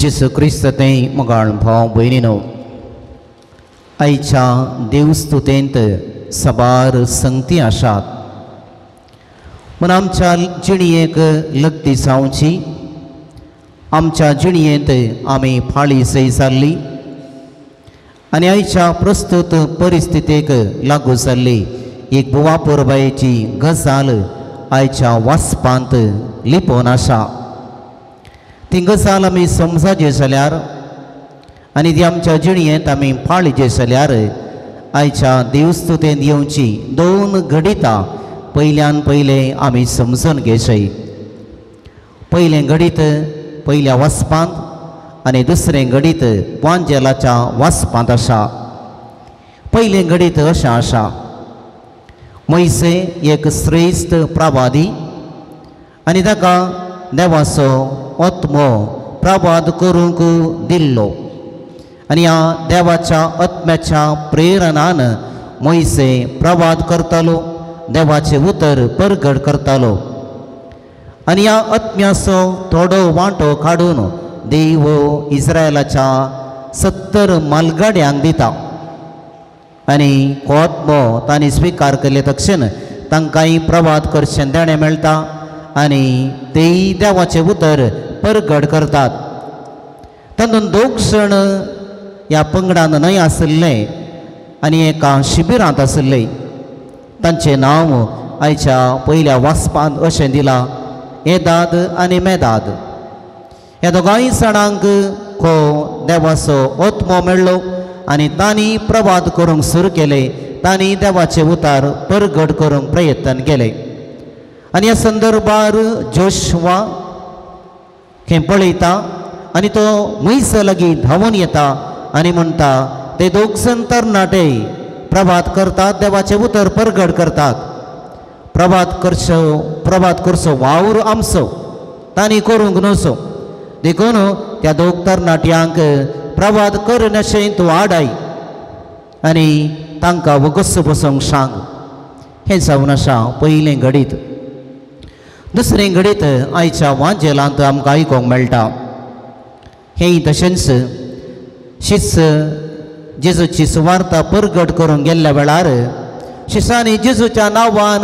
जेजू क्रिस्त तें मोगाळ भाव भयणीनो, आयच्या देवस्तुतेंत साबार संगती आसात म्हूण आमच्या जिणयेक लग्ती जावची, आमच्या जिणयेंत आमी फाळी सय जाल्ली आनी आयच्या प्रस्तुत परिस्थितीक लागू जाल्ली एक बुवा पुरबायेची गजाल आयच्या वाचपांत लिपोवन आसा. ती गजाल आमी समजाचे जाल्यार आनी ती आमच्या जिणयेंत आमी पाळचे जाल्यार आयच्या देवस्तुतेंत येवची दोन घडितां पयल्यान पयलें आमी समजून घेवचें. पयलें घडीत पयल्या वाचपांत आनी दुसरें घडीत वांजेलाच्या वाचपांत आसा. पयलें घडीत अशें आसा, मोयसे एक श्रेश्ठ प्रवादी आनी ताका देवाचो आत्मो प्रवाद करूंक दिल्लो आनी ह्या देवाच्या आत्म्याच्या प्रेरणान मोयसे प्रवाद करतालो, देवाचें उतर परगट करतालो आनी ह्या आत्म्याचो थोडो वांटो काडून देव इस्रायलाच्या 70 मालगाड्यांक दिता आनी हो आत्मो तांणी स्विकार केले तक्षण तांकांय प्रवाद करचें देणें मेळटा आनी तेय देवाचें उतर परगट करतात. तातूंत दोग जाण ह्या पंगडान न्हय आशिल्ले आनी एका शिबिरांत आशिल्ले. तांचें नांव आयच्या पयल्या वाचपांत अशें दिलां, एदाद आनी मेदाद. ह्या दोगांय जाणांक हो देवाचो आत्मो मेळ्ळो आनी तांणी प्रवाद करूंक सुरू केले, तांणी देवाचें उतार परगट करूंक प्रयत्न केले. आनी ह्या संदर्भार जोशवा हें पळयता आनी तो म्हैस लागीं धांवून येता आनी म्हणटा, ते दोग जाण तरणाटे प्रवाद करतात, देवाचें उतर परगट करतात, प्रवाद करचो वावर आमचो, तांणी करूंक न्हू, देखून त्या दोग तरणाट्यांक प्रवाद करनाशें तूं आडाय आनी तांकां वगस बसूंक सांग. हें जावन आसा पयलें घडीत. दुसरें घडीत आयच्या वांजेलांत आमकां आयकूंक मेळटा. हें तशेंच शिस जेजूची सुवार्ता परगट करूंक गेल्ल्या वेळार शिसांनी जेजूच्या नांवान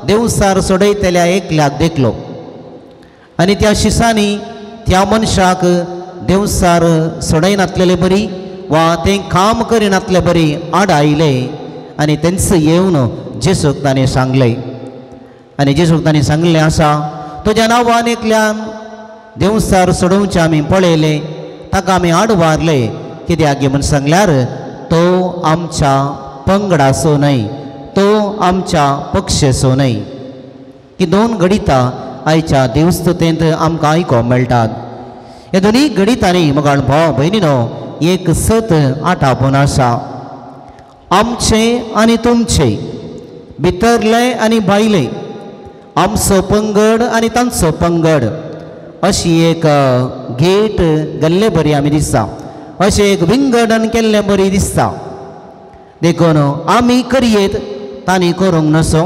देवसार सोडयतल्या एकल्याक देखलो आनी त्या शिसांनी त्या मनशाक देवसार सोडयनातलेले बरी वा तें काम करिनातले बरी आड आयले आनी तेंच येवन जेजूक ताणें सांगलें आनी जेजूक ताणें सांगलें आसा, तुज्या नांवान एकल्यान देवसार सोडोवचें आमी पळयलें, ताका आमी आड वारले, कित्याक म्हूण सांगल्यार तो आमच्या पंगडाचो न्हय, तो आमच्या पक्षाचो न्हय. ही दोन घडितां आयच्या देवस्तुतेंत आमकां आयकूंक मेळटात. ह्या दोनूय घडितांनी मोगाळ भाव भयणीनो एक सत आटापून आसा, आमचें आनी तुमचें, भितरलें आनी भायलें, आमचो पंगड आनी तांचो पंगड अशी एक गेट गेल्ले बरी आमी दिसता, अशें एक विंगडन केल्ले बरी दिसता. देखून आमी करयेत तांणी करूंक नसो,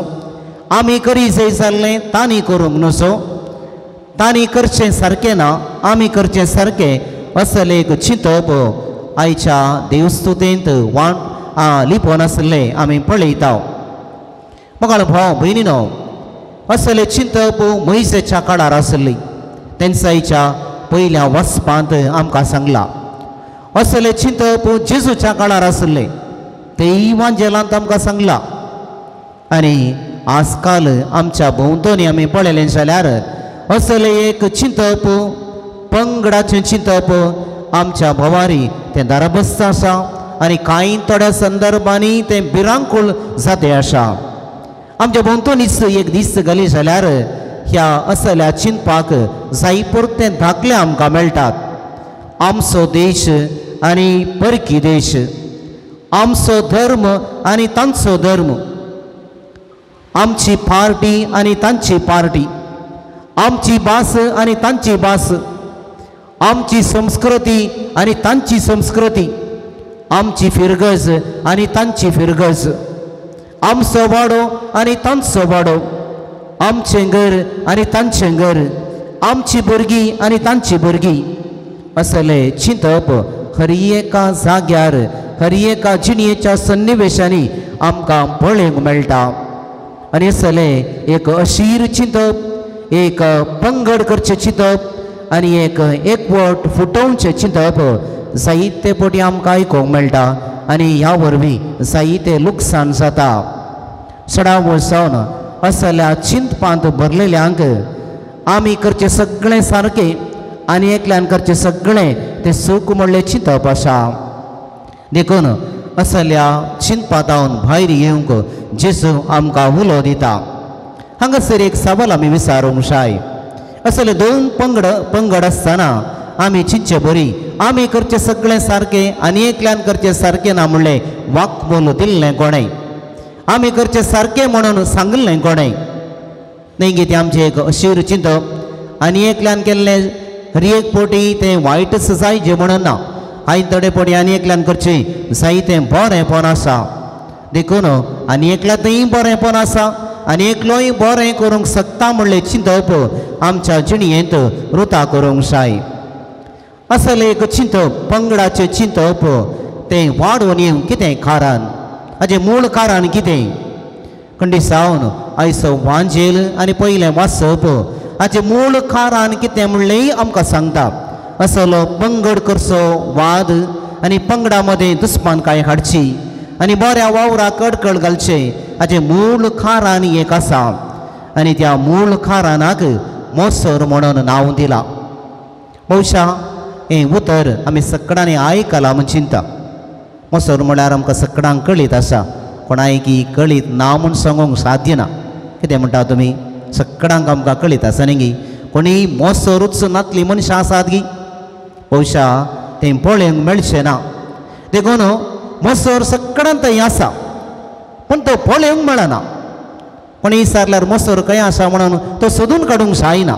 आमी करी जंय जाल्लें तांणी करूंक नसो, तांणी करचें सारकें ना आमी करचें सारकें असलें एक चिंतप आयच्या देवस्तुतेंत वाट लिपोवन आशिल्लें आमी पळयता. मोगाळ भाव भयणीनो, असलें चिंतप मोयसेच्या काळार आशिल्ली, तेंच आयच्या पयल्या वाचपांत आमकां सांगलां. असलें चिंतप जेजूच्या काळार आशिल्लें, तेय वांजेलांत आमकां सांगलां. आनी आजकाल आमच्या भोंवतणी आमी पळयलें जाल्यार असलें एक चिंतप, पंगडाचें चिंतप आमच्या भोवारी तें दाराबस्त आसा आनी कांय थोड्या संदर्भांनी तें भिरांकूळ जाते आसा. आमच्या भोंवतणीच एक दीस घाली जाल्यार ह्या असल्या चिंतपाक जायपुरतें धाकले आमकां मेळटात. आमचो देश आनी परकी देश, आमचो धर्म आनी तांचो धर्म, आमची पार्टी आनी तांची पार्टी, आमची भास आनी तांची भास, आमची संस्कृती आनी तांची संस्कृती, आमची फिरगज आनी तांची फिरगज, आमचो वाडो आनी तांचो वाडो, आमचें घर आनी तांचें घर, आमची भुरगीं आनी तांची भुरगीं, असले चिंतप हर एका जाग्यार हर एका जिणयेच्या सन्निवेशांनी आमकां पळोवंक मेळटा. आनी असले एक अशीर चिंतप, एक पंगड करचें चिंतप आनी एक एकवट फुटोवचें चिंतप जायते पटी आमकां आयकूंक मेळटा आनी ह्या वरवीं जायते लुकसाण जाता. सडावळ जावन असल्या चिंतपांत भरलेल्यांक आमी करचें सगळें सारकें आनी एकल्यान करचें सगळें तें सूख म्हणलें चिंतप आसा. देखून असल्या चिंतपांतावन भायर येवंक जेजू आमकां उलो दिता. हांगासर एक सवाल आमी विचारूंक जाय. असले दोन पंगड आसतना आमी चिंतचे बरी आमी करचें सगळें सारकें आनी एकल्यान करचें सारकें ना म्हणलें वाक्मूल दिल्लें कोणें, आमी करचें सारकें म्हणून सांगलें कोणें. न्ही गे तें आमचें एक अशीर चिंतप आनी एकल्यान केल्लें हर एक पटी तें वायटच जायचें म्हणून ना, कांय थोडे पटी आनी एकल्यान करचें जायतें बरेंपण आसा. देखून आनी एकल्यातूय बरेंपण आसा आनी एकलोय बरें करूंक शकता म्हणलें चिंतप आमच्या जिणयेंत रुता करूंक जाय. असलें एक चिंतप, पंगडाचें चिंतप तें वाडोवन येवंक कितें कारण, हाजें मूळ कारण कितें? खंडी सावन आयचो वांजेल आनी पयलें वाचप हाचें मूळ कारण कितें म्हणलेंय आमकां सांगता. असलो पंगड करचो वाद आनी पंगडा मदें दुस्मानकाय हाडची आनी बऱ्या वावराक अडकळ घालचें हाचें मूळ कारण एक आसा आनी त्या मूळ कारणाक मोसर म्हणून नांव दिलां. बहुशा हें उतर आमी सगळ्यांनी आयकलां म्हूण चिंता. मोसर म्हळ्यार आमकां सगळ्यांक कळीत आसा, कोणायकी कळीत ना म्हूण सांगूंक साध्य ना. कितें म्हणटा तुमी? सगळ्यांक आमकां कळीत आसा न्ही गी? कोणीय मोसरूच नातली मनशां आसात गी? बहुशा तें पळोवंक मेळचें ना. देखून मोसर सगळ्यांत थंय आसा पूण तो पळोवंक मेळना. कोणी विचारल्यार मोसर खंय आसा म्हणून तो सोदून काडूंक जायना.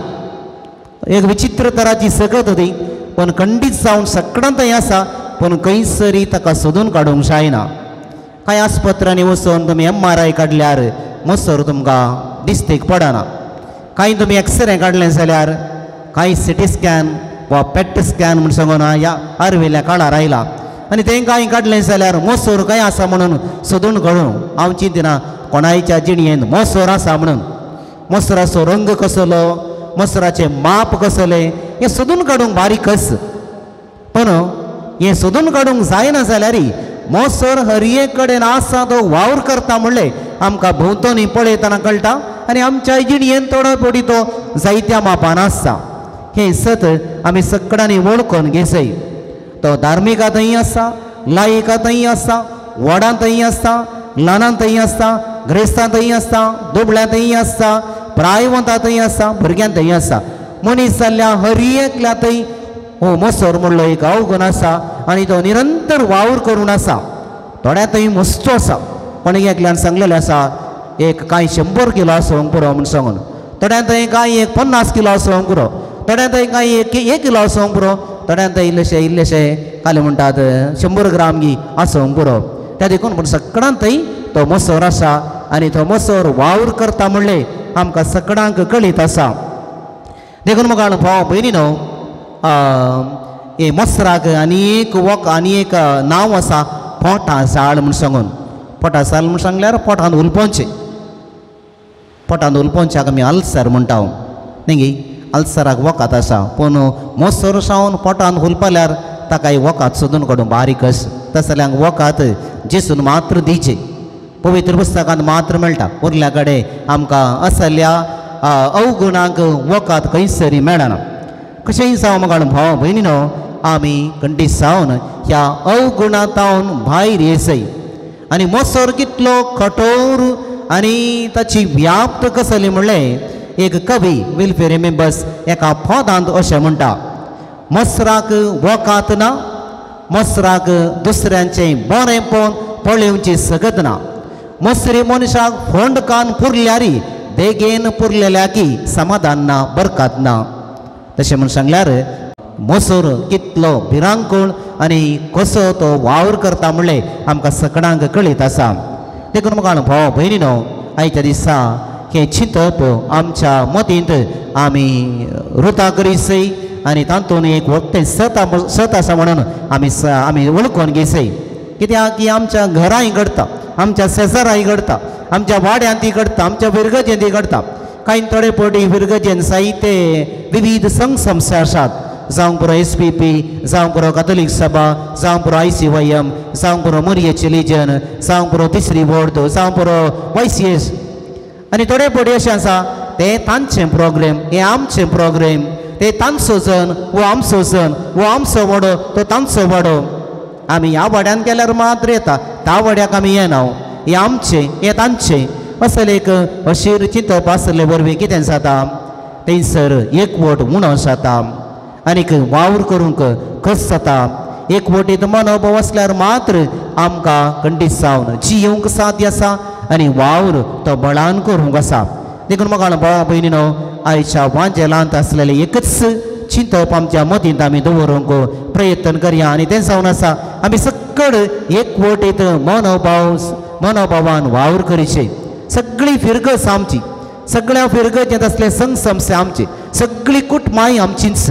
एक विचित्र तराची सगत ती, पूण खंडीत जावन सगळ्यांत थंय आसा पूण खंयसरी ताका सोदून काडूंक जायना. कांय आस्पत्रांनी वचून तुमी MRI काडल्यार मोसर तुमकां दिस्तीक पडना. कांय तुमी एक्सरे काडलें जाल्यार, कांय CT scan वा पेट स्कॅन म्हूण सांगून ह्या आर्विल्ल्या काळार आयला आनी तें कांय काडलें जाल्यार मोसर खंय आसा म्हणून सोदून काडूं. हांव चिंतना कोणायच्या जिणयेंत मोसर आसा म्हणून, मोसराचो रंग कसलो, मोसराचें माप कसलें हें सोदून काडूंक बारीक कस. पूण हें सोदून काडूंक जायना जाल्यार मोसर हर एक कडेन आसा तो वावर करता म्हणलें आमकां भोंवतणी पळयतना कळटा आनी आमच्या जिणयेन थोडो पडी तो जायत्या मापान आसता. हें सत आमी सगळ्यांनी वळखून घेसय. तो धार्मिकांतय आसा, लायकांतय आसा, व्हडांतय आसता, ल्हानांतय आसता, ग्रेस्तांतय आसता, दुबळ्यांतय आसता, प्रायवंतांतय आसता, भुरग्यांतय आसता. मनीस जाल्ल्या हर एकल्यांतय हो मोसर म्हणलो एक अवगुण आसा आनी तो निरंतर वावर करून आसा. थोड्यांतय मस्तो आसा. पण एकल्यान सांगलेलें आसा एक कांय 100 किलो आसूंक पुरो म्हूण सांगून, थोड्यांतय कांय एक 50 किलो आसूंक पुरो, थोड्यांतय कांय एक किलो आसूंक पुरो, थोड्यांतय इल्लेशे इल्लेशे काले म्हणटात 100 ग्राम गी आसूंक पुरो. त्या देखून पूण सगळ्यांतय तो मोसर आसा आनी तो मोसर वावर करता म्हणलें आमकां सगळ्यांक कळीत आसा. देखून म्हाका भाव भयणी न्हू हे मोसराक आनी एक वक आनी एक नांव आसा पोटा साळ म्हूण सांगून. पोटा साळ म्हूण सांगल्यार पोटान उलपोवचें, पोटान उलपोवच्याक आमी अल्सर म्हणटा न्ही गी? अल्सराक वखद आसा पूण मोसर सावन पोटान हुलपल्यार ताका वखद सोदून काडूं बारीक अस. तसल्यांक वखद जेसून मात्र दिचें, पवित्र पुस्तकांत मात्र मेळटा. उरल्या कडेन आमकां असल्या अवगुणांक वखद खंयसरी मेळना. कशेंय जावं म्हाका भाव भयणी न्हू आमी खंडीत जावन ह्या अवगुणांतावन भायर येसय. आनी मोसर कितलो कठोर आनी ताची व्याप्त कसली म्हणलें एक कवी विल्फी रिमेंबर्स एका पदांत अशें म्हणटा, मोसराक वखात ना, मोसराक दुसऱ्यांचें बरेंपण पळोवचें सगत ना, मोसरी मनशाक फोंड कान पुरल्यारी बेगीन पुरलेल्या की समाधान ना, बरकात ना. तशें म्हूण सांगल्यार मोसर कितलो भिरांकूळ आनी कसो तो वावर करता म्हणलें आमकां सगळ्यांक कळीत आसा. देखून म्हाका भाव भयणी न्हू आयच्या दिसा हें चिंतप आमच्या मतींत आमी रुता करीसय आनी तातूंत एक वखतें सत सत आसा म्हणून आमी आमी वळखून घेसय. कित्याक की आमच्या घरांय घडटा, आमच्या शेजाराय घडटा, आमच्या वाड्यांतय घडटा, आमच्या फिरगजेंतय घडटा. कांय थोडे फावटी फिरगजेन जायते विविध संघ संस्था आसात, जावं पुरो SPP, जावं पुरो कातोलीक सभा, जावं पुरो ICYM, जावं पुरो मोरयेची लिजन, जावं पुरो तिसरी वॉर्ड, जावं पुरो YCS. आनी थोडे फावटी अशें आसा ते तांचे प्रोग्रेम, हे आमचे प्रोग्रेम, ते तांचो जन वो आमचो जन, वो आमचो वाडो तो तांचो वाडो. आमी ह्या वाड्यान गेल्यार मात्र येता, त्या वाड्याक आमी येना, हे आमचे हे तांचे. असले एक अशीर चिंतप आसले वरवीं कितें जाता थंयसर एकवट उणो जाता आनीक वावर करूंक कस जाता. एकवटीत मनोभाव आसल्यार मात्र आमकां खंडीत जावन जियोवंक साध्य आसा आनी वावर तो बळान करूंक आसा. देखून म्हाका भावा भयणीनो आयच्या वांजेलांत आसलेलें एकच चिंतप आमच्या मतींत आमी दवरूंक प्रयत्न करया आनी तें जावन आसा आमी सकड एकवटीत मनोभाव मनोभावान वावर करचे. सगळी फिरगस आमची, सगळ्या फिरगजेंत आसले संघ संस्था आमची, सगळी कुटुंबांय आमचीच.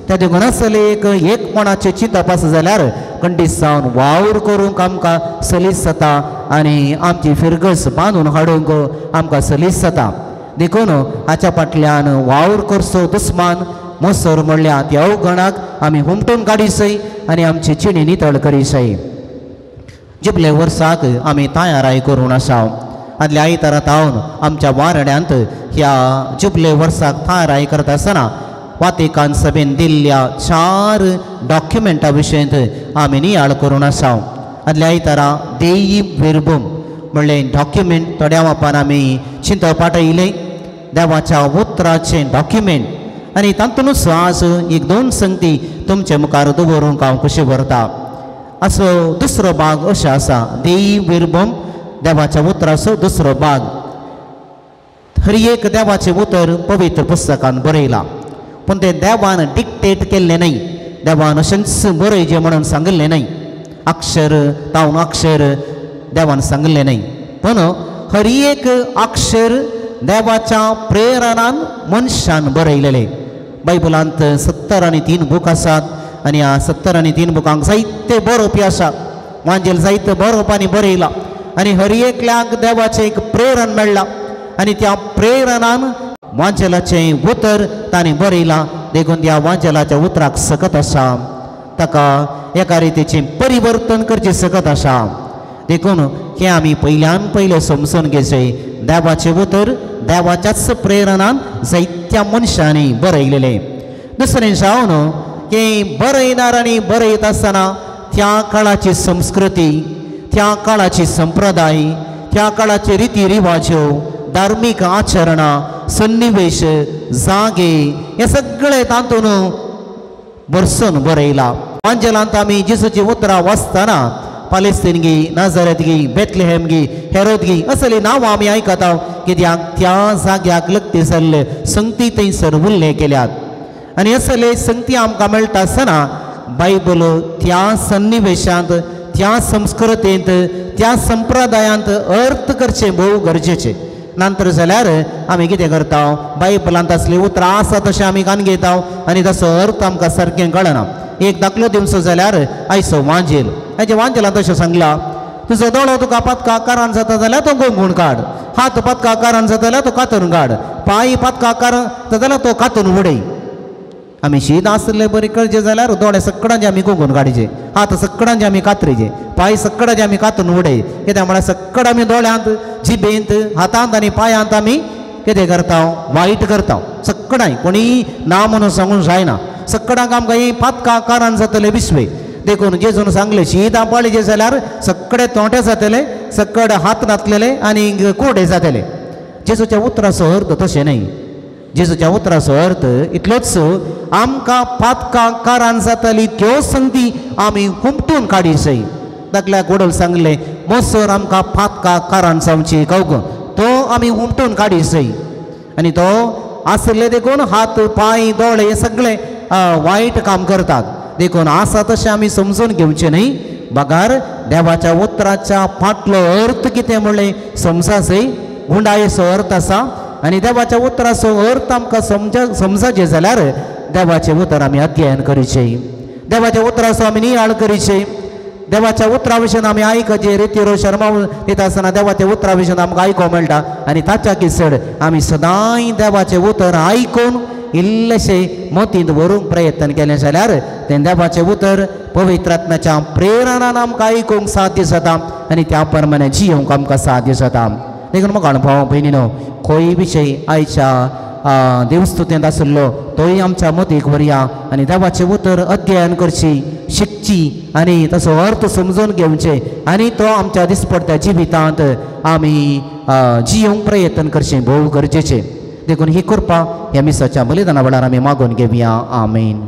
त्या देखून आसले एक एकपणाचें चिंतप आसा जाल्यार खंडीत जावन वावर करूंक आमकां सलीस जाता आनी आमची फिरगस बांदून हाडूंक आमकां सलीस जाता. देखून हाच्या फाटल्यान वावर करचो दुस्मान मोसर म्हणल्यार त्या अवगणाक आमी हुमटून काडीसय आनी आमची चिणी नितळ करीसय. जिबले वर्साक आमी तयाराय करून आसा. आदल्या आयतारा तावन आमच्या वारड्यांत ह्या जुबले वर्साक तयाराय करता आसतना वातिकान सभेन दिल्ल्या 4 डॉक्युमेंटा विशयंत आमी नियाळ करून आसा. आदल्या आयतारा देई वेरबूम म्हणलें डॉक्युमेंट थोड्या वापान आमी चिंतप पाठयलें, देवाच्या उतराचें डॉक्युमेंट. आनी तातूंतच आज एक दोन संगती तुमचे मुखार दवरूंक हांव खुशी भरता. असो दुसरो भाग अशें आसा, देई वेरबूम देवाच्या उतराचो दुसरो भाग. हर एक देवाचें उतर पवित्र पुस्तकान बरयलां, पूण तें देवान डिक्टेट केल्लें न्हय, देवान अशेंच बरयचें म्हणून सांगिल्लें न्हय, अक्षर तावन अक्षर देवान सांगिल्लें न्हय, पूण हर एक अक्षर देवाच्या प्रेरणान मनशान बरयलेलें. बायबलांत 73 बूक आसात आनी ह्या 73 बुकांक जायते बरोवपी आसात, वांजेल जायते बरोवपांनी बरयलां आनी हर एकल्याक देवाचें एक प्रेरण मेळ्ळां आनी त्या प्रेरणान वांजेलाचें उतर तांणी बरयलां. देखून त्या वांजेलाच्या उतराक सकत आसा, ताका एका रितीचें परिवर्तन करचें सकत आसा. देखून हें आमी पयल्यान पयलें समजून घेवचें, देवाचें उतर देवाच्याच प्रेरणान जायत्या मनशांनी बरयलेलें. दुसरें जावन की बरयणार आनी बरयत आसतना त्या काळाची संस्कृती, त्या काळाची संप्रदाय, त्या काळाचे रिती रिवाज्यो, धार्मीक आचरणां, सन्निवेश, जागे हे सगळे तातूंत भरसून बरयलां. वांजेलांत आमी जेजूची उतरां वाचतना पालेस्तीन गी, नाझारेत गी, बेथलेहेम गी, हेरोद गी असली नांवां आमी आयकता, कित्याक त्या जाग्याक लगती जाल्ले संगती थंयसर उल्लेख केल्यात. आनी असले संगती आमकां मेळटा आसतना बायबल त्या सन्निवेशांत, त्या संस्कृतींत, त्या संप्रदायांत अर्थ करचें भोव गरजेचें. नंतर जाल्यार आमी कितें करता, बायबलांत आसलीं उतरां आसा तशें आमी कान घेता आनी ताचो अर्थ आमकां सारकें कळना. एक दाखलो दिवचो जाल्यार आयचो वांजेल, हाचे वांजेलांत अशें सांगलां, तुजो दोळो तुका पातका कारण जाता जाल्यार तो गोंगून काड, हात पातका कारण जाता जाल्यार तो कातरून काड, पांय पातका कारण जाता जाल्यार तो कातरून उडय. आमी शीत आसले बरी कळचें जाल्यार दोळे सकडांचे आमी गोंगून काडचे, हात सकडांचे आमी कातरीचे, पांय सकडाचे आमी कातरून उडय. कित्याक म्हळ्यार सकड आमी दोळ्यांत, जिबेंत, हातांत आनी पांयांत आमी कितें करता, वायट करता. सकडांय कोणी ना म्हणून सांगूंक जायना, सकडांक आमकां ही पातका कारण जातलें विस्वे. देखून जेजून सांगलें शीत पळयचें जाल्यार सगळे तोंडे जातले, सकड हात नातलेले आनी कोडे जातले. जेजूच्या उतराचो अर्थ तशें न्हय. जेजूच्या उतराचो अर्थ इतलोच, आमकां पातकां कारण जातली त्यो संगती आमी हुमटून काडीसय. धाकल्याक वडोल सांगलें मोसर आमकां पातकां कारण जावची कवग, तो आमी हुमटून काडीसय. आनी तो आसले देखून हात पांय दोळे हे सगळे वायट काम करतात. देखून आसा तशें आमी समजून घेवचें न्हय, बगार देवाच्या उतराच्या फाटलो अर्थ कितें म्हणलें समजासय, गुंडायेचो अर्थ आसा. आनी देवाच्या उतराचो अर्थ आमकां समजाचें जाल्यार देवाचें उतर आमी अध्ययन करचें, देवाच्या उतराचो आमी नियाळ करचें, देवाच्या उतरा विशयान आमी आयकचें. रितीरो शर्मा दिता आसतना देवाच्या उतरा विशयान आमकां आयकूंक मेळटा आनी ताच्या किसड आमी सदांय देवाचें उतर आयकून इल्लेशें मतींत व्हरूंक प्रयत्न केलें जाल्यार तें देवाचें उतर पवित्र आत्म्याच्या प्रेरणान आमकां आयकूंक साध्य जाता आनी त्या प्रमाणे जियोंक आमकां साध्य जाता. देखून म्हाका भाव भयणीनो खंय विशय आयच्या देवस्तुतेंत आशिल्लो तोय आमच्या मतीक व्हरया आनी देवाचें उतर अध्ययन करची, शिकची आनी ताचो अर्थ समजून घेवचें आनी तो आमच्या दिसपडट्या जिवितांत आमी जियोंक प्रयत्न करचें भोव गरजेचें. देखून ही कृपा ह्या मिसाच्या बलिदाना वेळार आमी मागून घेवया. आमेन.